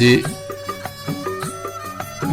جی،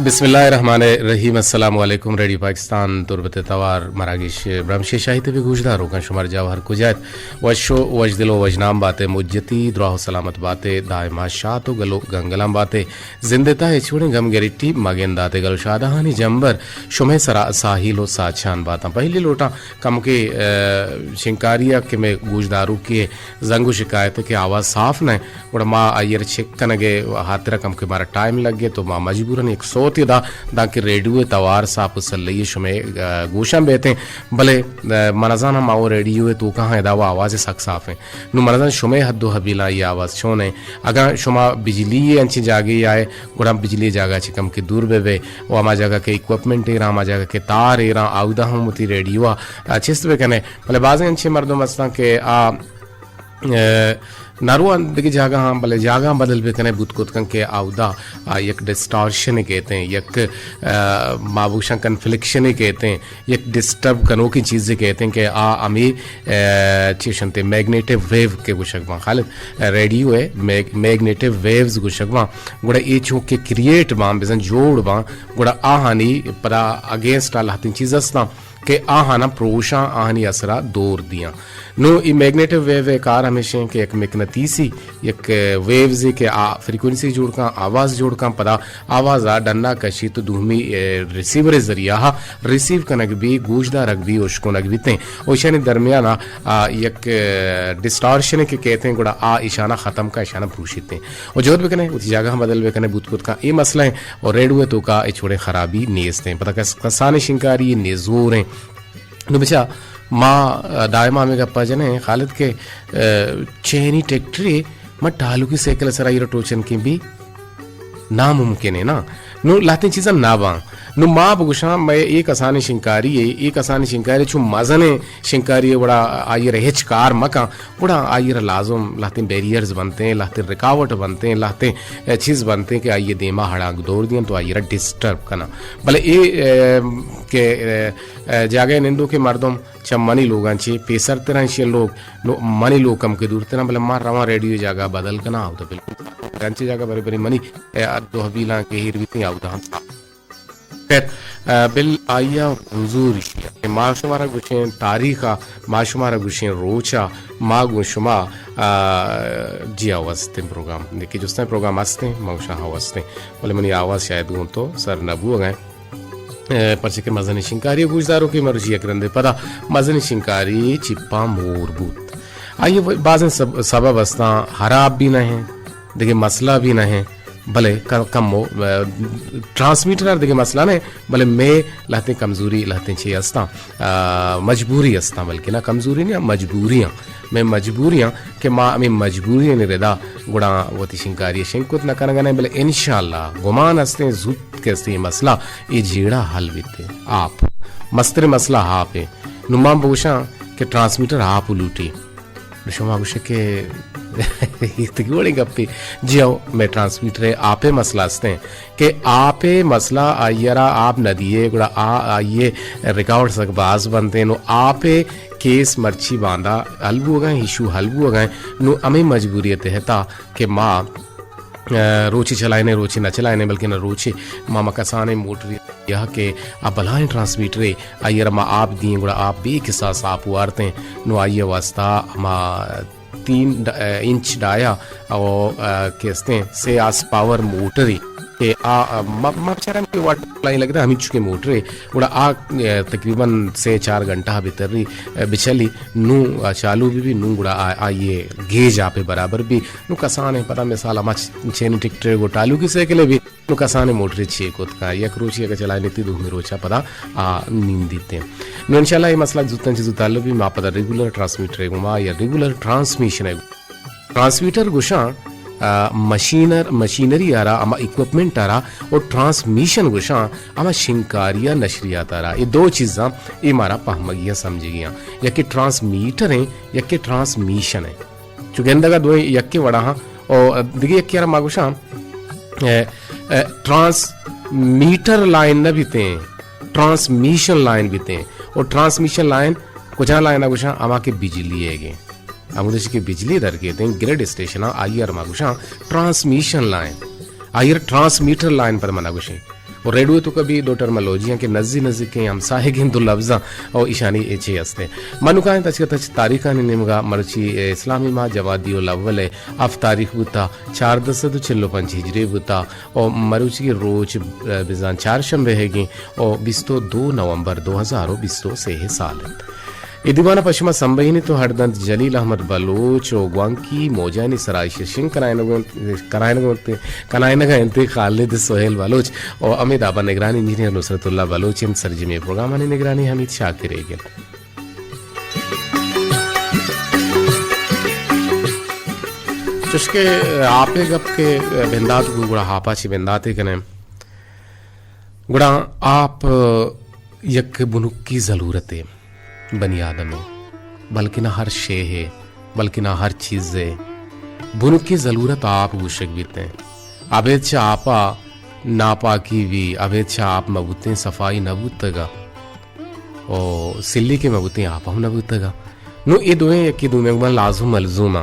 بسم اللہ الرحمن الرحیم۔ السلام علیکم۔ ریڈیو پاکستان تربت توار مراگش برمشے شاہی تبی گوشداروکاں شمار جاو ہر کجا ات، وش و وش دل و وش نام باتے، مجتی دراہ و سلامت باتے، دائما شات و گلو گنگلان باتے، زندتا ہچ وڑیں گم گریٹی مگنداتے، گلو شادہانی جمبر شمے سرا ساحیل و ساچان باتاں۔ پہلی لوٹاں کمکے، آ، شنکاری ء کہ مئے گوشداروکے زنگ و شکایت کہ آواز صاف نہ، گڑا ما آئی ء را چیک کنگ ء ہاترا کمکے مارا ٹائم لگے تو ما مجبوراً یک سوتے دا، دانکہ ریڈیو ء توار صاف و سلئی شمئے، آ، گوشاں بیتیں۔ بلے، آ، من نزاناں ما وہ ریڈیو ء توکا ہاں ادا وہ آواز سک صاف ہیں۔ نو من نزاناں شمئے حد و حبیلاں یہ آواز چون ہیں۔ اگاں شما بجلی ء انچیں جاگے آئے، گڑا بجلی جاگہ چہ کمکے دور بہ بئے و ہما جاگہ کہ اکوپمنٹ ایراں، ہما جاگہ کہ تار ایراں، آودا ہم وتی ریڈیو ء چست بہ کنے۔ بلے بازیں انچیں مردم ہستاں کہ آ، ء، نہ رواں دگہ جاگہاں، بلے جاگہاں بدل بہ کنے، بوت کت کن کہ آودا آ یک ڈسٹارشنے کہتے ہیں، یک، ء، ما بگوشاں کنفلیکشنے کہتے ہیں، یک ڈسٹرب کنوکیں چیزے کہتے ہیں کہ آ ہمے، ء، چی شنتے میگنیٹو ویو کہ گوشگ باں خالد، ء، ریڈیو ء میگ-، میگنیٹو ویوز گوشگ باں، گڑا اے چونکہ کریئیٹ باں، بزاں جوڑ باں، گڑا آہانی پدا اگینسٹ ء لہتیں چیز استاں کہ آہاناں پروشاں، آہانی اثرا دور دیاں۔ نو اے میگنیٹو ویو ء کار ہمیش انت کہ یک مقناطیسی، یک ویوزے کہ آ فریکوئنسی جوڑ کن، آواز جوڑ کن، پدا آواز ء ڈنا کشی تو دومی، اے، ریسیور ء ذریعہ ء ریسیو کنگ بی، گوشدارگ بی، اشکنگ بیتیں۔ و ایشانی درمیان ء، آ، یک، اے، ڈسٹارشن کہ کہتے ہیں، گڑا آ ایشانا ختم کا، ایشانا پروشیتیں۔ و جہد بکنے، وتی جاگہ ہم بدل بکنے، بوت کت کن اے مسئلہ ہیں۔ و ریڈیو ء توکا ہچ وڑیں خرابی نیست ہیں۔ پدا کس-، کسانیں شنکاری نزور ہیں۔ نو بچا، ما، آ، دائما ہمیں گپا جنیں خالد کہ، آ، چینی ٹریکٹرے ما ٹالوکی سائیکل سرا ایرا ٹوچن کیں بی ناممکن ہے نا۔ نو لہتیں چیزاں نہ باں۔ نو ما بگوشاں، مئے اے کسانیں شنکاری ہے، اے کسانیں شنکاری چو مزنیں شنکاری ہے وڑا آئی را ہچ کار مکاں، گڑا آئی را لازم لہتیں بیریئرز بنتے ہیں، لہتیں رکاوٹ بنتے ہیں، لہتیں، اے، چیز بنتے ہیں کہ آئی دیما ہڑانگ دور دیاں تو آئی را ڈسٹرب کناں۔ بلے اے، اے، کہ، اے، اے، جاگہ نندوکیں مردم چہ منی لوگاں چہ پیسر تراں ایشی لوگ، نو منی لوگ کمکے دور تراں، بلے ما رواں ریڈیو جاگہ بدل کناں، او تو بالکل انچیں جاگہ برے برے منی، اے، دو حبیلاں کہ ہیر بیتیں، اودا ہم۔ خیر، اے، بل آئی ء حضور ایشی ء کہ ما شمارا گوشیں تاریخ ء، ما شمارا گوشیں روچ ء، ما گوں شما، اے، جی آواز استیں پروگرام، کہ جستیں پروگرام استیں، ما گوشاں ہاو استیں، بلے منی آواز شاید گوں تو سر نہ بوگ ء۔ اے، پرچہ کہ مزنیں شنکاری گوشداروکے مروچی یک رندے پدا مزنیں شنکاری چپاں مور بوت۔ آئی ء بازیں سب-، سبب استاں، ہراب بھی نہ ہیں، دگہ مسئلہ بھی نہ ہیں، بلے ک-، کمو، اے، ٹرانسمیٹر ہر دگہ مسئلہ نہ ہیں، بلے مئے لہتیں کمزوری، لہتیں چی استاں، اے، مجبوری استاں، بلکہ نہ کمزوری نہیں، مجبوری ہیں۔ مئے مجبوری ہیں کہ ما ہمیں مجبوری نے ردا گڑا وتی شنکاری شنگ کت نہ کنگا نہیں، بلے انشاءاللہ گمان استیں زوت کہ استیں یہ مسئلہ، یہ جیڑا حل بیتے۔ آپ، مستر مسئلہ آپ ہے۔ نو ما بگوشاں کہ ٹرانسمیٹر آپ لوٹی۔ نو شما گوشے کہ یہ تو وڑیں گپے۔ جی ہو، مئے ٹرانسمیٹر ہے، آپ مسئلہ استیں کہ آپ مسئلہ آئی را آپ نہ دیے، گڑا آ، آئی ریکارڈ سک باز بنتے۔ نو آپ کیس مرچی باندا حل بوگا، ایشو حل بوگا۔ نو ہمیں مجبوری تحتا کہ ما اے، روچے چلائینے، روچے نہ چلائینے، بلکہ نہ روچے ما، ما کسانیں موٹرے یا کہ آ بلاہیں ٹرانسمیٹرے، آئی را ما آپ دیں، گڑا آپ بے کساس آپ وارتیں۔ نو آئی واسطہ ہما تین ڈ-، اے، انچ ڈایا او، اے، کہ استیں سے آس پاور موٹرے کہ آ، آ، ما، ما بچارم کہ واٹر سپلائی لگتا ہمیں چکے موٹرے، گڑا آ، اے، تقریباً سے چار گھنٹہ بتری، اے، بچلی، نو آ چالو بی بی، نو گڑا آ، آئی گیج آپ برابر بی۔ نو کسانیں پدا مثال ہما چ-، چینی ٹریکٹر گو ٹالوکی سائیکل بی، نو کسانیں موٹرے چے کت کا، یک روچی اگہ چلائینیتی دومی روچا پدا آ نندیتے۔ نو انشاءاللہ یہ مسئلہ زوتاں چہ زوت حل بی، ما پدا ریگولر ٹرانسمیٹر گو ما یا ریگولر ٹرانسمیشن گو۔ ٹرانسمیٹر گوشاں، آ، مشینر-، مشینری آرا، ہما اکوپمنٹ آرا، اور ٹرانسمیشن گوشاں، ہما شنکاری نشریات آرا۔ یہ دو چیزاں، یہ مارا پہمگیاں سمجھگیاں۔ یکے ٹرانسمیٹر ہیں، یکے ٹرانسمیشن ہیں۔ چو گندگا دوئیں یکے وڑا ہاں، او دگہ یکے آرا ما گوشاں، اے، اے، ٹرانسمیٹر لائن نہ بیتیں، ٹرانسمیشن لائن بیتیں۔ او ٹرانسمیشن لائن کجا لائن گوشاں؟ ہما کہ بجلی ہے گے۔ ہمودش کہ بجلی درکیتیں گرڈ اسٹیشن آئی ار ما گوشاں ٹرانسمیشن لائن۔ آئی ءَ را ٹرانسمیٹر لائن پد ما نہ گوشیں۔ و ریڈیو تو کبھی دو ٹرمالوجیاں کہ نزی نزیکیں ہمساہگیں دو لفظاں او ایشانی اے چے ہستے۔ منوکاں تچک تچ تاریخانی نیمگا مروچی اسلامی ماہ جوادی الاول ءِ ہفت تاریخ بوتا، چاردہ سد و چل و پنچ ہجری بوتا، او مروچی روچ، ءَ، بزاں چارشنبے ہیگیں، او بیست و دو نومبر دو ہزار و بیست و سے سال انت۔ اے دیوان ءَ پہ شما سمبہینیت و ہڈ دنت جلیل احمد بلوچ و گوانکی موجانی سرا ایشی ءِ شنگ کنائینگ انت، کنائینگ انت، کنائینگ ءَ انت خالد سہیل بلوچ و ہمے دابا نگرانی انجینئر نصرت اللہ بلوچ انت۔ سرجمیں پروگرامانی نگرانی حمید شاکر ئیگ انت۔ چوشکہ آپ ءِ گپ کہ بندات بو، گڑا آپ ءَ چہ بنداتے کنیں۔ گڑا آپ یک بنکی ضلورتے بنی آدم ءِ، بلکنا ہر شے ءِ، بلکنا ہر چیز ءِ بنکی ضلورت آپ گوشگ بیتیں۔ ابید چہ آپ ءَ ناپاکی بی، ابید چہ آپ مہ بوتیں صفائی نہ بوتگ ءَ۔ و سلی کہ مہ بوتیں آپ ہم نہ بوتگ ءَ۔ نوں اے دوئیں یکے دومی گوما لازم ملزوم ءَ۔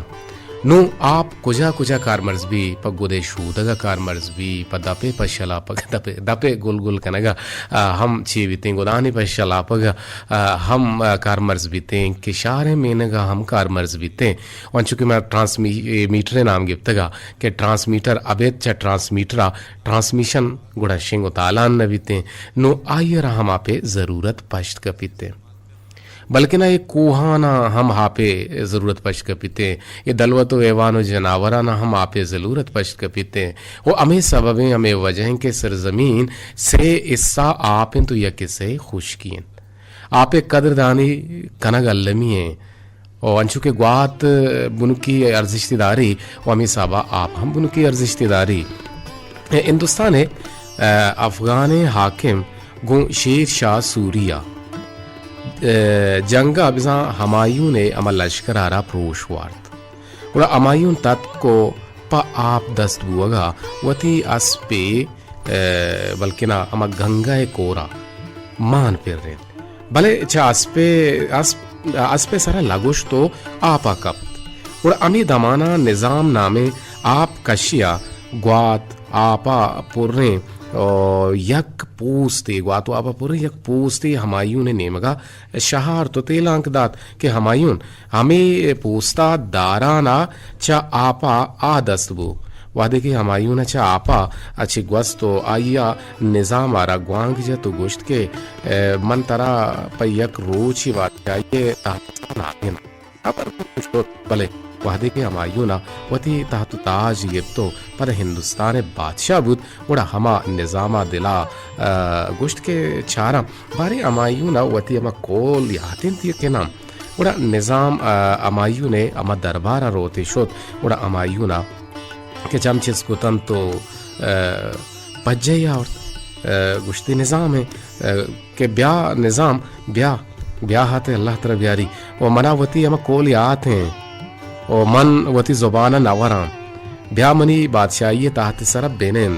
نوں آپ کجا کجا کارمرز بی؟ پہ گدے شودگ ءَ کارمرز بی، پہ دپے پشل ءَ، پہ دپے، دپے گل گل کنگ ءَ، آ، ہم چے بیتیں، گدانی پشل آپگ ءَ، آ، ہم، آ، کارمرز بیتیں، کشاریں مینگ ءَ ہم کارمرز بیتیں۔ و انچو کہ ما ٹرانسمی-، میٹر ءِ نام گپتگ ءَ کہ ٹرانسمیٹر ابید چہ ٹرانسمیٹر ءَ ٹرانسمیشن گڑا شنگ و تالان نہ بیتیں، نوں آئی ءَ را ہم آپ ءِ ضرورت پشت کپیتیں۔ بلکنا اے کوہاناں ہم آپ ءِ ضرورت پشت کپیتیں، اے دلوت و حیوان و جناوراناں ہم آپ ءِ ضرورت پشت کپیتیں۔ و ہمے سببیں، ہمے وجہیں کہ سرزمین سے حصہ آپ انت و یک حصہ خشکی انت۔ آپ ءِ قدردانی کنگ المی ایں۔ و انچو کہ گوات بنکی ارزشتے داری و ہمے حسابا آپ ہم بنکی ارزشتے داری۔ ہندوستان ءِ، ءَ، افغان ءِ حاکم گوں شیر شاہ سوری ءَ، ءَ، جنگ ءَ بزاں ہمایون ءِ ہما لشکر ءَ را پروش وارت۔ گڑا ہمایون تتک و پہ آپ دست بوگ ءَ وتی اسپے، ءَ، بلکنا ہما گنگا ءِ کور ءَ مان پرینت۔ بلے چہ اسپے، اسپ، اسپے سرا لگوشت و آپ ءَ کپت۔ گڑا ہمے دمان ءَ نظام نامیں آپ کشی ءَ گوات آپ ءَ پریں، او، یک پوستے، گوات و آپ ءَ پریں یک پوستے ہمایون ءِ نیمگ ءَ شہارت و تیلانک دات کہ ہمایون ہمے پوستا داران ءَ چہ آپ ءَ آ دست بو۔ وہدے کہ ہمایون ءَ چہ آپ ءَ چہ گوست و آئی ءَ نظام ءَ را گوانک جت و گوشت کہ، اے، من ترا پہ یک روچے بادشاہی ءِ تحت ءَ ناگن آں۔ ہبر شت، بلے وہدے کہ ہمایون ءَ وتی تحت و تاج گپت و پدا ہندوستان ءِ بادشاہ بوت، گڑا ہما نظام ءَ دل ءَ، ءَ، گوشت کہ چاراں، باریں ہمایون ءَ وتی ہما کول یات انت یا کہ ناں؟ گڑا نظام، ءَ، ہمایون ءِ ہما دربار ءَ روت ءُ شت، گڑا ہمایون ءَ کہ چم چست کت انت ءُ، ءَ، پجہ ئے آورت، ءَ، گوشتی نظام ءَ، ءَ، کہ بیا نظام، بیا، بیا ہات ءَ اللہ ترا بیاری، ءُ منا وتی ہما کول یات ایں۔ ءُ من وتی زبان ءَ نہ وراں۔ بیا منی بادشاہی ءِ تحت ءِ سرا بنند۔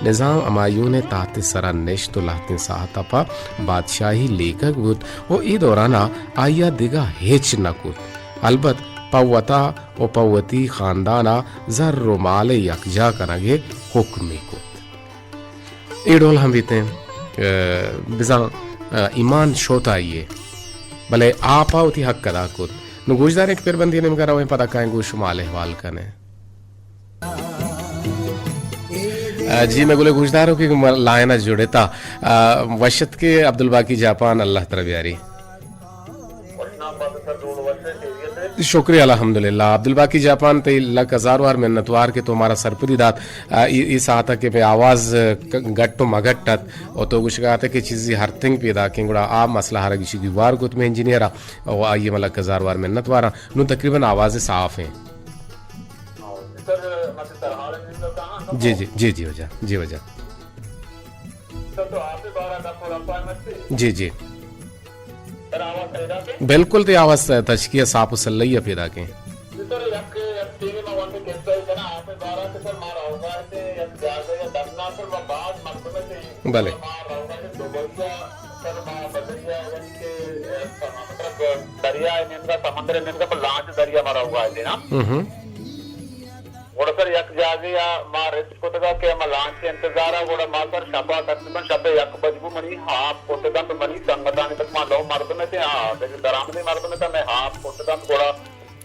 نظام ہمایون ءِ تحت ءِ سرا نشت ءُ لہتیں ساعت ءَ پہ بادشاہی لیکگ بوت ءُ اے دوران ءَ آئی ءَ دگہ ہچ نہ کت۔ البت پہ وتا ءُ پہ وتی خاندان ءَ زر ءُ مال ءِ یکجاہ کنگ ءِ حکمے کت۔ اے ڈول ہم بیتیں، ءَ، بزاں، ءَ، ایمان شوت آئی ءِ، بلے آپ ءَ وتی حق ادا کت۔ نوں گوشداریں کہ پربندی ءِ نیمگ ءَ رویں، پدا کائیں گوں شما حال احوال کنیں۔ ءَ، جی، مئے گلیں گوشداروکیں کہ لائن ءَ جڑتا۔ ءَ، وش اتکے عبدالباقی جاپان، اللہ ترا بیاری۔ شکریہ، الحمدللہ۔ عبدالباقی جاپان، تئی لک ہزار وار منتوار کہ تو مارا سرپدی دات۔ آ، اے، اے ساعت ءَ کہ مئے آواز ک-، گٹ ءُ مگٹ ات ءُ تو گوشگ ءَ ات کہ چیزے ہرتنگ پیداک ایں، گڑا آ مسئلہ ءَ را گیشی گیوار کت مئے انجینئر ءَ ءُ آئی ءِ ما لک ہزار وار منتوار آں۔ نوں تقریباً آواز صاف ایں۔ جی، جی، جی، جی واجہ، جی واجہ۔ جی، جی۔ بالکل، تئی آواز تچکی ءَ صاف ءُ سلئی ءَ پیداک ایں۔ بلے۔ ہم ہم۔ گڑا سر یک جاگے ءَ ما رچ کتگ ءَ کہ ما لانچ ءِ انتظار ءَ، گڑا ما سر شپ ءَ تقریباً شپ ءِ یک بج بو، منی ہاپ کتگ اَنت، منی سنگتانی تک ما نو مردم اتیں، آ، دگہ درآمدیں مردم اتاں، مئے ہاپ کتگ اَنت، گڑا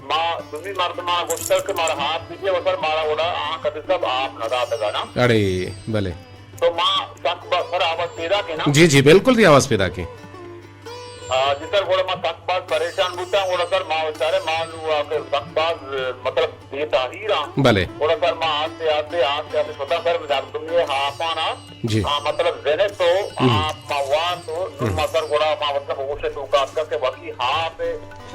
ما دومی مردماں گوشتگ کہ مارا ہاپ بدئے، و سر مارا گڑا آہاں کدی سب آپ نہ داتگ نا۔ اڑے، بلے۔ تو ما سک با-، سر آواز پیداک ایں نا؟ جی، جی، بالکل تئی آواز پیداک ایں۔ آ، جی سر، گڑا ما سک باز پریشان بوتاں، گڑا سر ما وچارے ما نو آ کہ سک باز، مطلب، بے تاہیر آں۔ بلے۔ گڑا سر ما آستے آستے، آستے آستے شتاں سر، مردمی ہاپانا جی۔ آ، مطلب، زنت و ہم۔ آپ ما وارت و نوں ہم۔ ما سر گڑا ما مطلب ہوش ءِ توکا اتکگ کہ وتی آپ ءِ،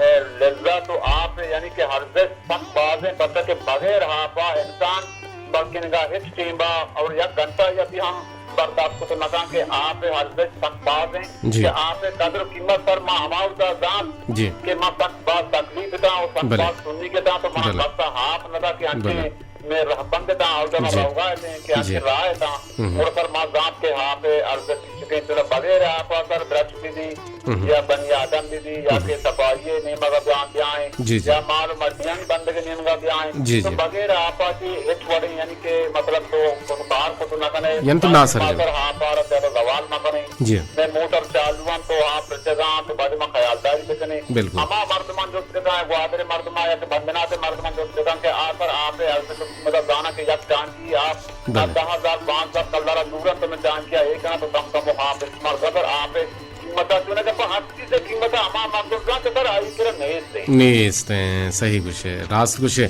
اے، لذت و آپ ءِ یعنی کہ ارزشت سک باز ایں، پرچا کہ بغیر آپ ءَ انسان بلکن اگاں ہچ ٹیم ءَ اور یک گھنٹہ یا بھی ہم برداشت کت نہ کن کہ آپ ءِ ارزشت سک باز ایں، جی۔ کہ آپ ءِ قدر و قیمت سر ما ہما وقت ءَ زانت جی۔ کہ ما سک باز تکلیف اتاں اور سک بلے۔ باز سنی اتاں تو منا بلے۔ بس ءَ آپ نہ دا کہ انچیں بلے۔ مئے رہبند اتاں، اودا ما جی۔ روگا اتیں کہ جی۔ انچیں راہ اتاں، ہم۔ اور سر ما زانت کہ آپ ءِ ارزشت چکیں، چلو بغیر آپ ءَ سر درچک بہ بی، ہم۔ یا بنی آدم بہ بی، یا ہم۔ کہ صفائی ءِ نیمگا بیان بیائیں، جی، جی۔ یا مال و مڈیانی بندگ ءِ نیمگا بیائیں، جی، تو جی۔ بغیر آپ ءَ چی ہچ وڑیں، یعنی کہ مطلب تو کت کار کت نہ کنے، یعنی تو ما ناسرجم۔ سر آپ ءَ را زیادہ زوال مہ کنیں۔ جی۔ مئے موٹر چالو انت تو آپ رچگاں تو بعد ما خیالداری بکنیں۔ بالکل۔ ہما مردمان جست کتاں، گوادر مردمان یا کہ بندنات مردمان جست کتاں کہ آ سر آپ ءِ ارزشت مطلب زاناں کہ یک ٹانکی آپ بلے۔ دہ ہزار، پانچ ہزار کلدار ءَ زورن تو من ٹانکی ءَ اے کناں تو کم کم و آپ استعمال کن سر آپ ءِ قیمت ءَ چونکہ پہ ہر چیز ءِ قیمت ءَ ہما مردم زانت کہ سر آئی کرا نیست ایں۔ نیست ایں، صحیح گوشے، راست گوشے۔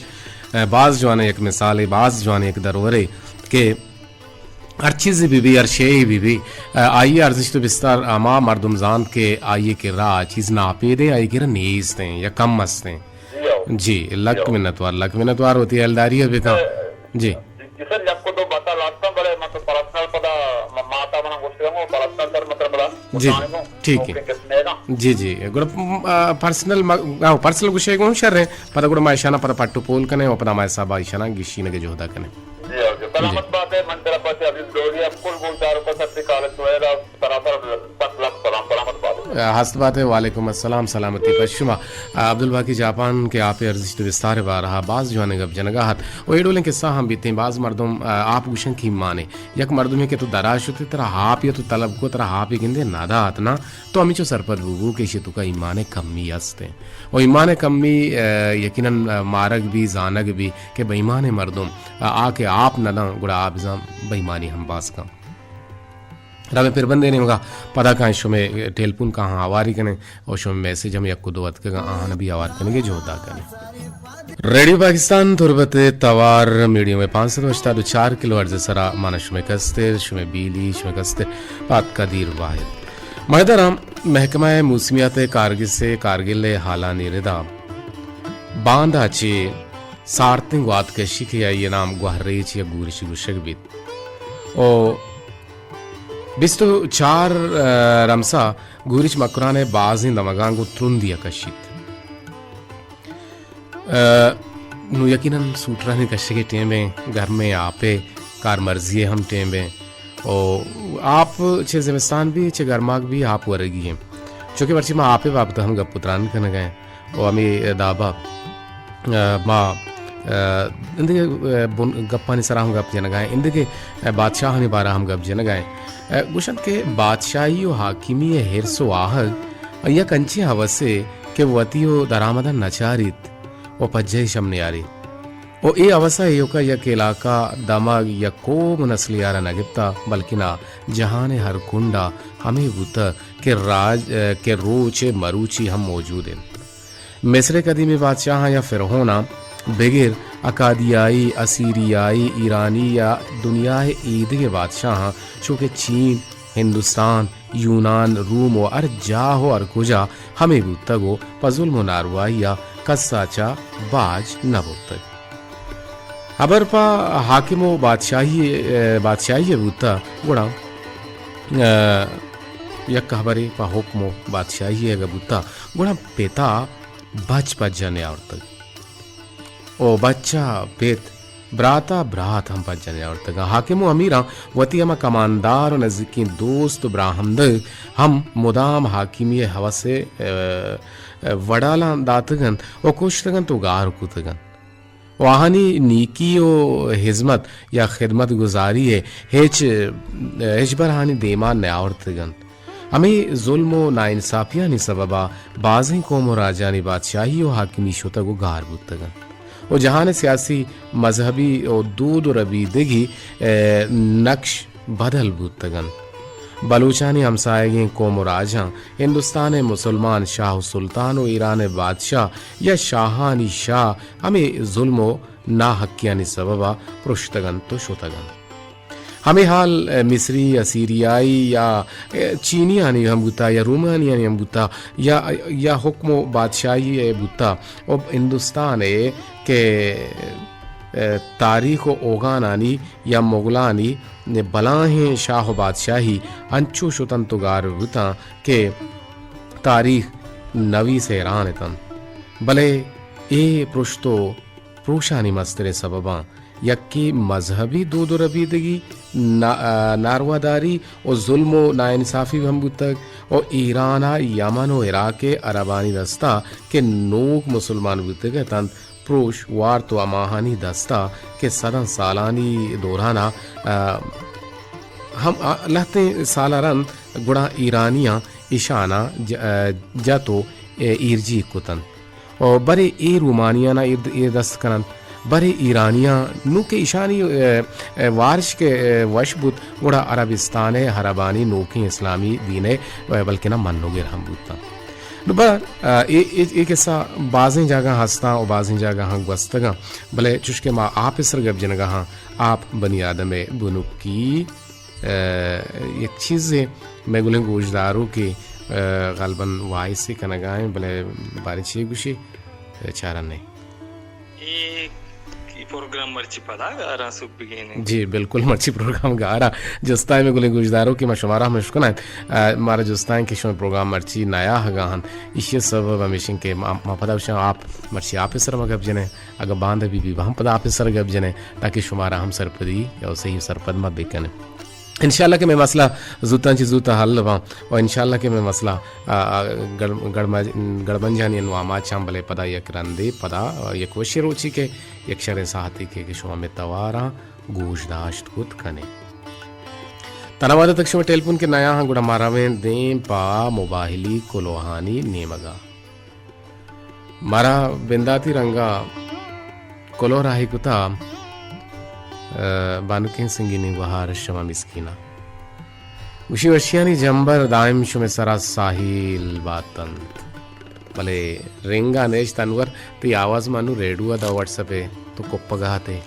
اے، باز جوانیں یک مثالے، باز جوانیں یک درورے کہ ہر چیزے بہ بی، ہر شے بہ بی، آئی ءِ ارزشت و بستار ہما مردم زانت کہ آئی ءِ کرا آ چیز ناپید ایں، آئی ءِ کرا نیست ایں یا کم است ایں۔ جی ہو۔ جی، لک جی ہو۔ منتوار، لک منتوار وتی ہیلداری ءَ بکن۔ اے، جی۔ جی سر، یک دو بتا لاتاں، بلے من تو پرسنل پدا م-، ماتا منا گوشتگاں، پرسنل سر مطلب پدا جی، گوشانگاں، ٹھیک ہے۔ اوکے، کس نیگا۔ جی، جی، گڑا، م، آ، پرسنل م-، آ، پرسنل گوشے گوں شر ایں، پدا گڑا ما ایشانا پدا پٹ و پول کنیں و پدا ما حسابا ایشانا گشینگ ءِ جہدا کنیں۔ جی، اوکے۔ جی۔ سلامت بات ئے، من طرف ءَ چہ عزیز لوری ءَ کل گوشداروکاں سر تی کالج سہیل ءَ سراسر سک لکھ سلام، سلامت بات ئے۔ ہست بات ئے، وعلیکم السلام، سلامتی پہ شما۔ عبدالباقی جاپان کہ آپ ءِ ارزشت ءُ بستار ءِ بارہ ءَ باز جوانیں گپ جنگ ءَ ات ءُ اے ڈولیں قصہ ہم بیتیں۔ باز مردم آپ گوشن کہ ایمان ایں، یک مردمے کہ تو درا شت ئے، ترا آپ یا تو طلب کو، ترا آپ گندے نہ دات نا، تو ہمینچو سرپد بو بو کہ ایشی توکا ایمان ءِ کمی است ایں۔ ءُ ایمان ءِ کمی، آ، یقیناً، آ، مارگ بی، زانگ بی کہ بے ایمانیں مردم، آ، آ کہ آپ نہ داں، گڑا آ بزاں بے ایمانی ہم باز کن۔ را مئے پربندے نیمگا پدا کائیں شمئے ٹیلیفون کاہاں ہواری کنیں ءُ شمئے میسج ہم یک ءُ دو اتکگاں، آہاں بی ہوار کنگے جہدا کنیں۔ ریڈیو پاکستان تربت ءِ توار میڈیم ویو پانچ سد ءُ ہشتاد ءُ چار کلو ہرٹز ءِ سرا مانا شمئے کستر، شمئے بیلی، شمئے کستر پاد قدیر واحد۔ مہدراں محکمہ موسمیات ءِ کارگس ءِ کارگل ءِ حالانی ردا باندا چہ سارتیں گوات کشی کہ آئی ءِ نام گوہریچ یا گورش گوشگ بیت ءُ بیست ءُ چار، آ، رمسا گورش مکران ءِ بازیں دمگاں گوں ترندی ءَ کشیت۔ آ، نوں یقیناً سوٹرانی کشگ ءِ ٹیم ایں، گرمیں آپ ءِ کارمرزی ءِ ہم ٹیم ایں۔ ءُ آپ چہ زمستان بی، چہ گرماگ بی آپ ورگی ایں۔ چونکہ مرچی ما آپ ءِ بابت ءَ ہم گپ ءُ تران کنگ ءَ ایں ءُ ہمے دابا، آ، ما، آ، اندگہ، آ، بن-، گپانی سرا ہم گپ جنگ ءَ ایں، اندگہ، آ، بادشاہانی بارہ ءَ ہم گپ جنگ ءَ ایں۔ آ، گوشنت کہ بادشاہی ءُ حاکمی ءِ حرص ءُ آہگ یک انچیں ہوسے کہ وتی ءُ درآمداں نہ چاریت ءُ پجہ اش ہم نیاریت۔ ءُ اے ہوسا ایوکا یک علاقہ، دمگ، یک قوم ءُ نسلے ءَ را نہ گپتا، بلکنا جہان ءِ ہر کنڈا ہمے بوتہ کہ راج، کہ روچ ءِ مروچی ہم موجود انت۔ مصر ءِ قدیمی بادشاہاں یا فرعوناں بگر اکادیائی، اسیریائی، ایرانی یا دنیا ءِ ایدگہ بادشاہاں چو کہ چین، ہندوستان، یونان، روم ءُ ہر جاہ ءُ ہر کجا ہمے بوتگ ءُ پہ ظلم ءُ ناروائی ءَ کس ءَ چہ باج نہ برتگ۔ ہبر پہ حاکم ءُ بادشاہی، بادشاہی ءَ بوتہ، گڑا، آ، یک ہبرے پہ حکم ءُ بادشاہی ءَ اگہ بوتہ، گڑا پت ءَ بچ پجہ نیاورتگ۔ ءُ بچ ءَ پت، برات ءَ برات ہم پجہ نیاورتگ۔ حاکم ءُ امیراں وتی ہما کماندار ءُ نزیکیں دوست ءُ براہمدگ ہم مدام حاکمی ءِ ہوس ءِ، آ، آ، وڈالاں داتگ انت ءُ کشتگ انت ءُ گار کتگ انت۔ و آہانی نیکی و ہزمت یا خدمت گزاری ء ہچ، ہچبر آہانی دیما نیاورتگ انت۔ ہمے ظلم و ناانصافیانی سببا بازیں قوم و راجانی بادشاہی و حاکمی شتگ و گار بوتگ انت و جہان سیاسی، مذہبی و دود و ربیدگی، ء، نقش بدل بوتگ انت۔ بلوچانی ہمساہگیں قوم و راجاں ہندوستان ء مسلمان شاہ و سلطان و ایران ء بادشاہ یا شاہانی شاہ ہمے ظلم و ناحقیانی سببا پرشتگ انت و شتگ انت۔ ہمے حال، ء، مصری، اسیریائی یا، ء، چینیانی ہم بوتا یا رومانیانی ہم بوتا یا، یا حکم و بادشاہی ء بوتا و ہندوستان ء کہ، ء، تاریخ و اوگانانی یا مغلانی بلاہیں شاہ و بادشاہی انچو شتنت و گار بوتاں کہ تاریخ نویس حیران اتنت۔ بلے اے پرشت و پروشانی مستریں سبباں یکے مذہبی دود و ربیدگی، نا-، نارواداری و ظلم و ناانصافی ہم بوتگ و ایران ء یمن و عراق ء عربانی دستا کہ نوک مسلمان بوتگ اتنت، پروش وارت و ہماہانی دستا کہ صداں سالانی دوران ء، ء، ہم، ء، لہتیں سال ء رند گڑا ایرانیاں ایشاناں ج-، ء، جت و، ء، ایرجیگ کتنت۔ و برے اے رومانیانا ایر، ایر دست کننت، برے ایرانیاں، نوں کہ ایشانی، ء، ء، وارش کہ، ء، وش بوت، گڑا عربستان ء عربانی نوکیں اسلامی دین ء بلکنا منوگر ہم بوتاں۔ نوں بہرحال، ء، اے، اے، اے قصہ بازیں جاگہاں ہستاں و بازیں جاگہاں گوستگاں، بلے چوشکہ ما آپ ء سر گپ جنگا ہاں، آپ بنی آدم ء بنکی ء، یک چیزے مئے گلیں گوشداروکے، ء، غالباً وائسے کنگا ایں، بلے باریں چے گوشی، ء، چارنے۔ اے، اے پروگرام مرچی پدا گاراں سوب بگینے۔ جی، بالکل مرچی پروگرام گارا۔ جستائیں مئے گلیں گوشداروکے، ما شمارا ہم اشکنائیں، ء، مارا جستائیں کہ شمئے پروگرام مرچی نیا ہگا ہن۔ ایشی سبب ہمیشن کہ ما، ما پدا وشاں آپ مرچی آپ سر ما گپ جنیں۔ اگاں باندا بی بی، ہم پدا آپ سر گپ جنیں، تاکہ شمارا ہم سرپدی یا صحیح سرپد ما بکنیں۔ انشاءاللہ کہ مئے مسئلہ زوتاں چہ زوت حل باں و انشاءاللہ کہ مئے مسئلہ، آ، آ، گڑ-، گڑمج-، گڑبنجانی انواع ما چاں، بلے پدا یک رندے، پدا، آ، یک وشیں روچی کہ یک شریں ساعتی کہ، کہ شما مئے تواراں گوش داشت کت کنے۔ تنا وعدہ تک شما ٹیلیفون کہ نیا ہاں، گڑا ما رویں دیم پا موبائلی کلوہانی نیمگا۔ مارا بنداتی رنگا کلوہ راہی کتا، ء، بانکیں سنگینی گوہار شما مسکینا۔ گوشی وشیانی جمبر دائم شمے سرا ساہیل باتنت۔ بلے رنگا نیشت انور، تئی آواز ما نوں ریڈیو ء دا واٹس ایپ ء تو کپگا تے۔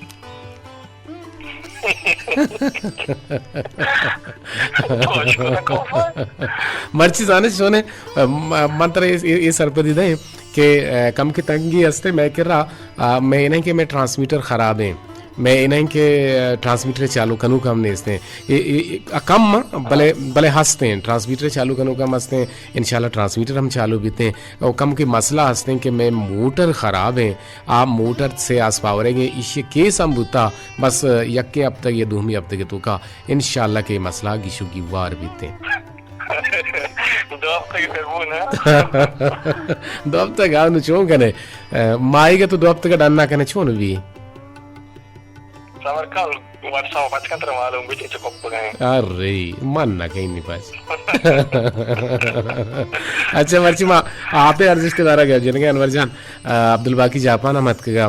مرچی زانش چونے، م-، من ترا اے، اے، اے سرپدی دیں کہ، ء، کم کہ تنگی ہستے مئے کرا، ء، مئے انہیں کہ مئے ٹرانسمیٹر خراب ہیں، مئے انہیں کہ، ء، ٹرانسمیٹر چالو کنوک ہم نیست ہیں۔ اے، اے، اے، کم، بلے، بلے ہست ہیں، ٹرانسمیٹر چالو کنوک ہم ہست ہیں، انشاءاللہ ٹرانسمیٹر ہم چالو بیتے ہیں۔ او کم کہ مسئلہ ہست ہیں کہ مئے موٹر خراب ہیں، آ موٹر سے آس پاورے گے، ایشی کیس ہم بوتا، بس یکیں ہفتگ یا دومی ہفتگ توکا انشاءاللہ کہ اے مسئلہ گیش و گیوار بیت۔ دو ہفتگ سر بو نا۔ دو ہفتگ آ نو چون کنے؟ ماہیگ تو دو ہفتگ ڈنا کنے چون بی؟ صبر کن، واٹس ایپ پچ کن ترا معلوم بیت چہ کپ گئے۔ ارے، من نہ کہیں نی پاس۔ اچھا، مرچی ما آپ ارزشت دارا گپ جنگے انور جان، عبدالباقی جاپان ہم اتکگا۔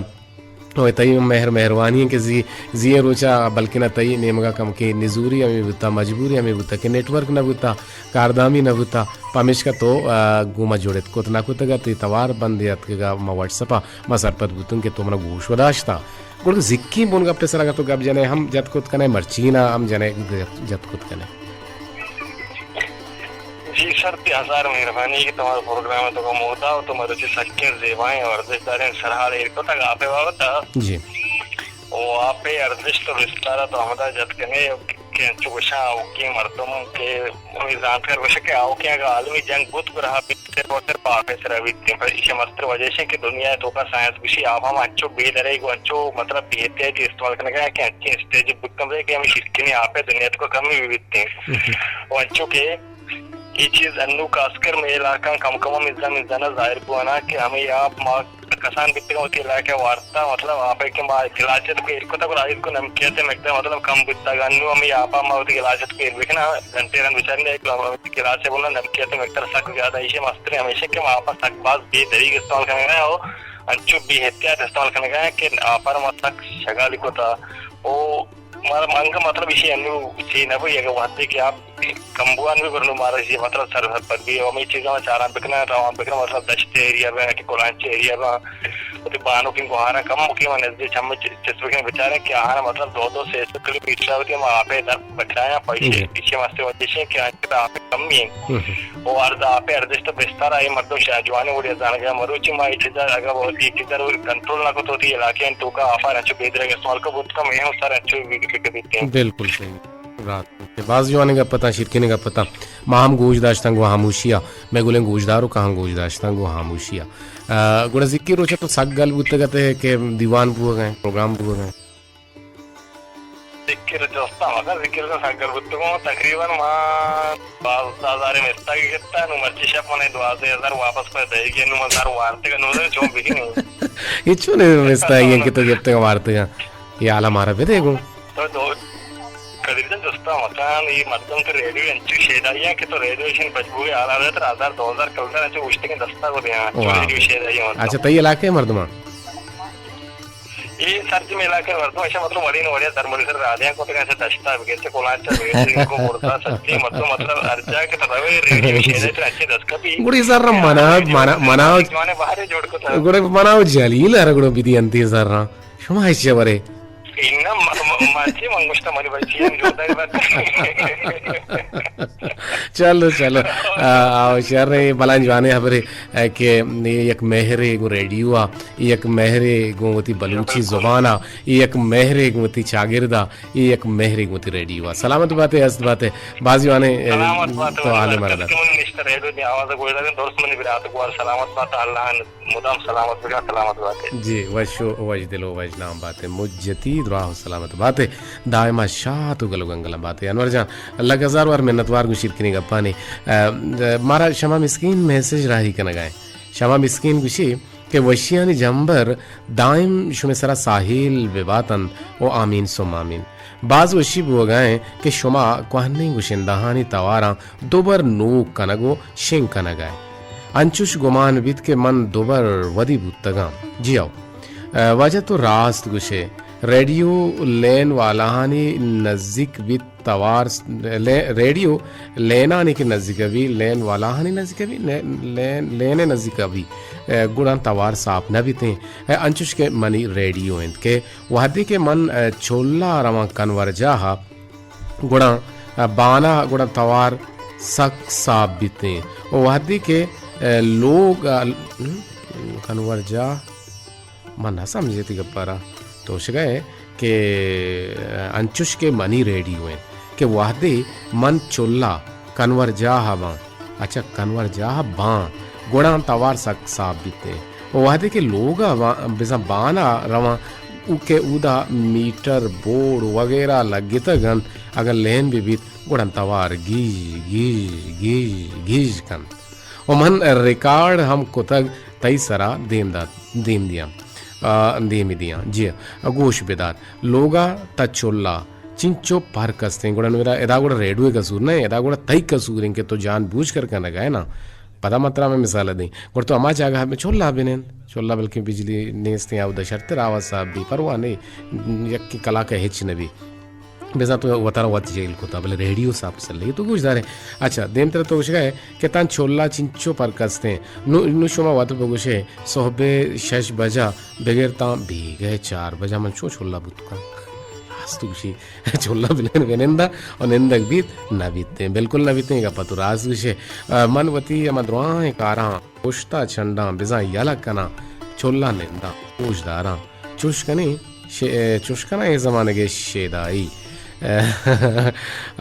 و تئی مہر مہروانی ہیں کہ زی، زی روچا بلکنا تئی نیمگا کم کہ نزوری ہمیں بوتا، مجبوری ہمیں بوتا کہ نیٹ ورک نہ بوتا، کاردامی نہ بوتا، پمیشکا تو، آ، گوما جوڑت کت نہ کتگا، تئی توار بندے اتکگا، ما واٹس اپا ما سرپد بوتن کہ تو منا گوش و داشتا۔ گڑا زکی بن گپے سر اگر تو گپ جنے ہم جت کت کنے، مرچینا ہم جنے جت کت کنے۔ جی سر، تئی ہزار مہربانی کہ تمہارا پروگرام تو کا مودا و تو مروچی سکیں زیبائیں ورزش داریں سرحال ایر کتگ آپ بابت۔ جی۔ و آپ ارزشت و بستارا تو ہمدا جت کنے کہ انچو گوشاں آؤکیں مردم کہ ہمیں زانتکار گوشاں کہ آؤکیں اگاں عالمی جنگ بوت گڑا بیتر وتر پہ آپ سرا بیتیں۔ پر ایشی مستر وجہ ایش کہ دنیا توکا سائنس گوشی آپ ہم انچو بے درے گو انچو مطلب بے احتیاطی استعمال کنگا کہ انچیں اسٹیج بوت کن کہ ہمیں شیرکنی آپ دنیا توکا کمی بھی بیتیں۔ و انچو کہ اے چیز انو خاص کر مئے علاقہ کم کم مزن مزن ظاہر بوانا کہ ہمیں آپ ما کسان بیتگاں، وتی علاقہ وارتا، مطلب، آپ ء کہ ما گلاس ات پیر کتگ، گڑا آئی کو نمکیت ء مقدار، مطلب، کم بیتگ۔ انو ہمے آپ ء ما وتی گلاس ات پیر بکناں، گھنٹے رند بچاریں، گلاس ء بنا نمکیت ء مقدار سک زیادہ ایشی مستریں، ہمیشہ کہ ما آپ ء سک باز بے دریگ استعمال کنگ ء انچو بے احتیاط استعمال کنگ ء کہ آپ ء ما سک شگالی کتا۔ او مارا انگہ مطلب ایشی انو چی نہ بی، اگہ وھدے کہ آپ کمبوان بی گڑا نو مارا ایشی مطلب سر سرپد بی، او ہمے چیزاں چاران بکناں، روان بکناں، مطلب دشت ایریا بی کہ کلانچ ایریا بی، وتی بانکیں گوہاراں کم بکنیں و نزدیک چم چ-، چست بکنیں، بچاریں کہ آہانا مطلب دو دو سے سے کلومیٹر وتی ہم آپے در بچایاں، پا ایشی، جی۔ ایشی ہم ہستے وجہ ایشی کہ آنچہ آپ کمی ہیں۔ ہم۔ او ارد آپ ء ارزشت ء بستار ء اے مردم شاہ جوانیں وڑے ء زانگ ء مروچی ما اے چیز ء اگاں وتی اے چیز ء کنٹرول نہ کت، وتی علاقہ ء توکا آفر انچو بے درگ استعمال کت، بوت کم اے ہم سر انچو بے فکر بیت۔ بالکل صحیح۔ رات کہ باز جوانیں گپ اتاں، شیرکنیں گپ اتاں۔ ما ہم گوش داشتاں گوں ہاموشی ء، مئے گلیں گوشداروکاں ہم گوش داشتاں گوں ہاموشی ء۔ آ، گڑا زکی روچ ء تو سک گل بوتگ ات کہ دیوان بوگ ء، پروگرام بوگ ء۔ ذکر جستا مکن، ذکر کا سنگر بوتگوں، تقریباً ما دوازدہ ہزار مستاگی گتا، نو مرچی شپ منے دوازدہ ہزار واپس پہ دے گئے، نو من سر وارتے کا نو دے چون بکنی۔ یہ چون مستاگی ہیں کہ تو گپتے کا وارتے کا؟ یہ حالا مارا بدے گو۔ تو دو قدیر جان جستا مکان، یہ مردم تو ریڈیو انچو شیدائی ہیں کہ تو ریڈیو شن بجبوئے حالا دے تر ہزار دو ہزار کلدار انچو گوشتے کے دستا کو دیاں، چون واہ۔ ریڈیو شیدائی ہیں مردم۔ اچھا، تئی علاقے مردمان؟ اے سرجم علاقہ مردم ایشاں مطلب وڑیں وڑیں درمانی سر رادیاں کتگ، ایشاں دشتا بگیتے، کلانچا بگیتے، انکو مردا سچی مردم مطلب ہر جا کہ تو روے ریڈیو شیدے تر اچھے دس کپی۔ گڑی سر منا، منا، منا، جوانے باہر جوڑ کتا۔ گڑی منا و جلیل ار گڑو بدی انتی سر۔ شما ایشی ورے۔ اینا م-، م-، ماچی من گوشتا منی بچی ہم جوڑ داری بات۔ چلو، چلو۔ آ، آ، شر اے بلاں جوانیں حبرے، اے، کہ اے یک مہرے گوں ریڈیو ء، اے یک مہرے گوں وتی بلوچی زبان ء، اے یک مہرے گوں وتی چاگرد ء، اے یک مہرے گوں وتی ریڈیو ء۔ سلامت بات ئے، ہست بات ئے، باز جوانیں، اے، سلامت بات ئے، تو حال مرد۔ برکت کہ من نشتہ ریڈیو دی آواز گوش داریں، درست منی برات گوار سلامت بات، اللہ مدام سلامت بکن، سلامت بات ئے۔ جی، وش و وش دل و وش نام بات ئے۔ مجتی دراہ و سلامت بات ئے۔ دائما شات و گل و گنگلاں بات ئے۔ انور جان، لک ہزار وار منتوار گوں شیرکنیں گپانی۔ ا، ا، مارا شما مسکین میسج راہی کنگا ایں۔ شما مسکین گوشی کہ وشیانی جمبر دائم شمے سرا ساہیل بباتنت و آمین ثم آمین۔ باز وشی بوگا ایں کہ شما کوہنیں گشندہانی تواراں دوبر نوک کنگ و شنگ کنگا ایں۔ انچوش گمان بیت کہ من دوبر ودی بوتگاں۔ جی ہو۔ ا، واجہ تو راست گوشے۔ ریڈیو لین والاہانی نزیک بیت توار س-، لے-، ریڈیو لینانی کہ نزیک بی، لین والاہانی نزیک بی، نے-، لین، لین نزیک بی، ا، گڑا توار ساپ نہ بیتیں۔ ا، انچوش کہ منی ریڈیو انت کہ وہدے کہ من، ا، چولا رواں کنور جاہ ء، گڑا، ا، بان ء گڑا توار سک ساپ بیتیں۔ و وہدے کہ، ا، لوگ، ا، کنور جاہ، من نہ سمجھے تی گپارا۔ تو شگئے کہ، ا، انچوش کہ منی ریڈیو انت کہ وہدے من چلا کنور جاہ ء باں، اچھا، کنور جاہ باں، گڑا توار سک ساپ بیت انت۔ و وہدے کہ لوگ ء وا-، بزاں بان ء رواں، او کہ اودا میٹر، بورڈ وغیرہ لگتگ انت، اگاں لین بہ بیت، گڑا توار گیج، گیج، گیج، گیج کنت۔ و من ریکارڈ ہم کتگ، تئی سرا دیم دات، دیم دیاں، آ، دیمی دیاں۔ جی، گوش بدار۔ لوگا تا چلا چنچو پرک استیں، گڑا نوں ادا، ادا گڑا ریڈیو ء قصور نہ، ادا گڑا تئی قصور انت کہ تو جان بوجھ کر کنگ ء نا۔ پدا من ترا ہمے مثال ء دیں، گڑا تو ہما جاگہ ء چلا بنند، چلا بلکیں بجلی نیست یا اودا شرتر آواز صاف بی، پرواہ نہیں، یک کلاک ء ہچ نہ بی۔ بزاں تو وتارا وت جیل کتا، بلے ریڈیو صاف سلے تو گوش دارے۔ اچھا، دیمتر تو گوشگا ہے کہ تان چلا چنچو پرک استیں۔ نو، نو شما وت بگوشے، صحب شش بجا بگر تاں بیگہ چار بجا من چو چلا بوت کن۔ راست گوشی، چلا بنن بنندا و نندگ بیت نہ بیتیں، بالکل نہ بیتیں، گپا تو راست گوشے۔ آ، من وتی ہما دراہیں کاراں پشتا چنڈاں بزاں یلہ کناں، چلا ننداں، گوش داراں۔ چوش کنیں، ش-، چوش کناں اے زمانگے شیدائی۔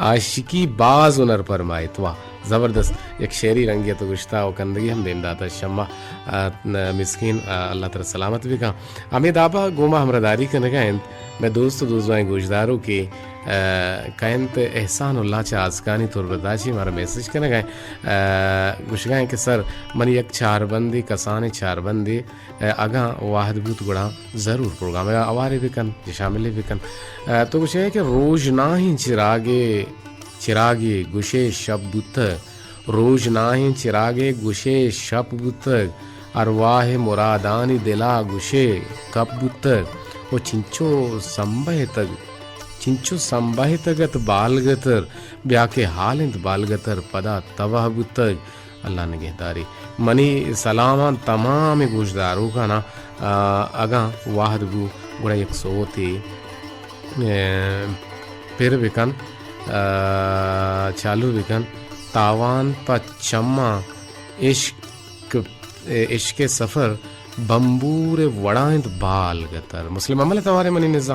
عاشقی باز ہنر پرمائیت، واہ۔ زبردست، یک شعری رنگے تو گشتا و کندگی ہم دیم داتا شما، آ، مسکین، آ، اللہ ترا سلامت بکن۔ ہمے دابا گوما ہمراہداری کنگا انت مئے دوست و دوزوائیں گوشداروکے، ء، کئینت احسان اللہ چہ آزکانی تربت ءَ چہ مارا میسج کنگ ءَ ایں۔ ء، گوشگ ءَ ایں کہ سر، منی یک چاربندے، کسانیں چاربندے، ء، اگاں وہد بوت گڑا ضرور پروگرام ءَ ہوارے بکن، شاملے بکن۔ ء، تو گوشے کہ روژناہیں چراگے، چراگے گوشے شپ بوتگ، روژناہیں چراگے گوشے شپ بوتگ، ارواہ مرادانی دلا گوشے کپ بوتگ، او چنچو سمبہتگ، چنچو سمبہتگ ات بالگتر، بیا کہ حال انت بالگتر پدا تباہ بوتگ۔ اللہ نگہداری۔ منی سلاماں تمام گوشداروکانا، آ، اگاں وہد بو گڑا یک سوتے، اے، پر بکن، آ، چالو بکن۔ تاوان پہ چماں عشق، اے، عشق سفر بمبور وڑا انت بالگتر۔ مسلم امل توارے منی نزا،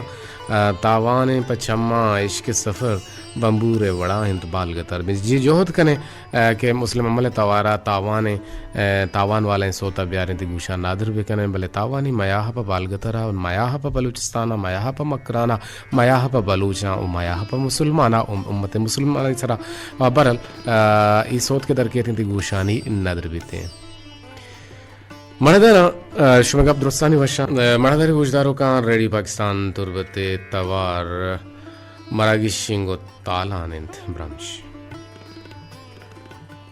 آ، تاوان پہ چماں عشق سفر بمبور وڑا انت بالگتر۔ جی جہد کنے، ء، کہ مسلم امل ءِ توار ءَ تاوان ءِ، ء، تاوان والیں سوت ءَ بیاریں، تئی گوشاں نادر بکنیں، بلے تاوانی میاہ پہ بالگتر ءَ، میاہ پہ بلوچستان ءَ، میاہ پہ مکران ءَ، میاہ پہ بلوچاں ءُ میاہ پہ مسلمان ءَ، ام-، امت مسلمان ءِ سرا۔ ءُ برحال، ء، اے سوت کہ درکیتیں، تئی گوشانی ندر بیتیں۔ مڑدر، ء، شمئے گپ درستانی وشاں۔ ء، مڑدر گوشداروکاں، ریڈیو پاکستان تربت ءِ توار مراگشنگ ءُ تالان انت برمش۔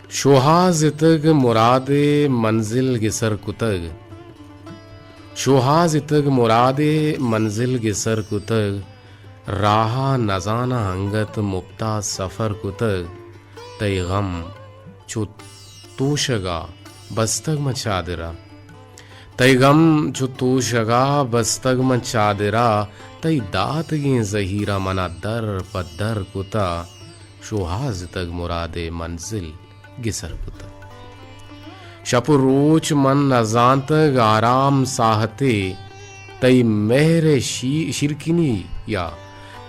شوہاز اتگ مراد ءِ منزل گسر کتگ۔ شوہاز اتگ مراد ءِ منزل گسر کتگ۔ راہ ءَ نزاناں انگت مپتا سفر کتگ۔ تئی غم چو توشگ ءَ بستگ من چادر ءَ۔ تئی غم چو توشگ ءَ بستگ من چادر ءَ، تئی داتگیں زہیر ءَ من ءَ در پہ در کتہ۔ شوہاز اتگ مراد ءِ منزل گسر کتگ۔ شپ ءُ روچ من نزانتگ آرام ساہتے، تئی مہر ءِ شی-، شیرکنی ءَ،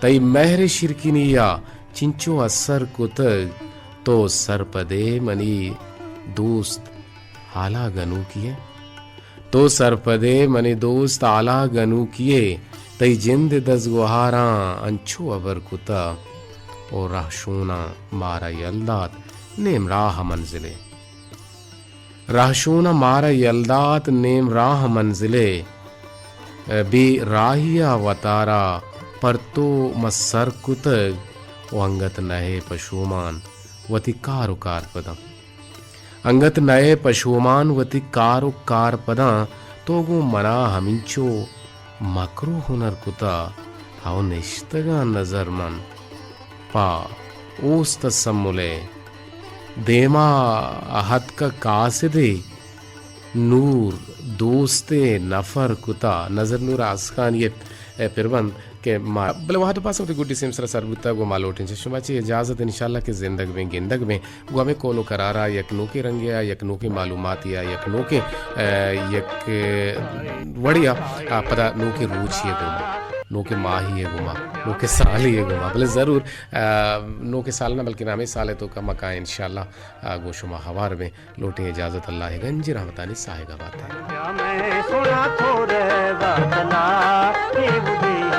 تئی مہر ءِ شیرکنی ءَ چنچو اثر کتگ۔ تو سرپد ئے منی دوست، حالا گنوکی ئے۔ تو سرپد ئے منی دوست، حالا گنوکی ئے۔ تئی جند ءِ دزگوہاراں انچو ہبر کتہ، او رہشوناں مارا یل دات نیم راہ منزل ءِ۔ رہشوناں مارا یل دات نیم راہ منزل ءِ۔ بے راہی ءَ وتارا پرتو ما سر کتگ، او انگت نہ ئے پشومان وتی کار ءُ کارپداں۔ انگت نہ ئے پشومان وتی کار ءُ کارپداں، تو گوں منا ہمینچو مکروہ ہنر کتہ، ہئو نشتگاں نظر من پہ اوست ءِ سمل ءِ۔ دیما اتکہ قاصدے، نور دوست ءِ نفر کتہ۔ نظر نور آسکانی ءِ پربند کہ ما بلے وہد ءُ پاس وتی گڈی سیم سرا سر بوتگ ءُ ما لوٹیں چہ شما چہ اجازت، انشاءاللہ کہ زندگ بیں، گندگ بیں۔ گوں ہمے کول ءُ کرارا یک نوکیں رنگے ءَ، یک نوکیں معلوماتے ءَ، یک نوکیں، ءَ، یک، ءَ، وڑے ءَ، ءَ، پدا نوکیں روچے ءَ گوما، نوکیں ماہے ءَ گوما، نوکیں سالے ءَ گوما، بلے ضرور، ءَ، نوکیں سال نہ بلکیں ہمے سال ءِ توکا ما کائیں انشاءاللہ، ءَ، گوں شما ہوار بیں۔ لوٹیں اجازت، اللہ ءِ گنجیں رحمتانی ساہگ ءَ بات ئے۔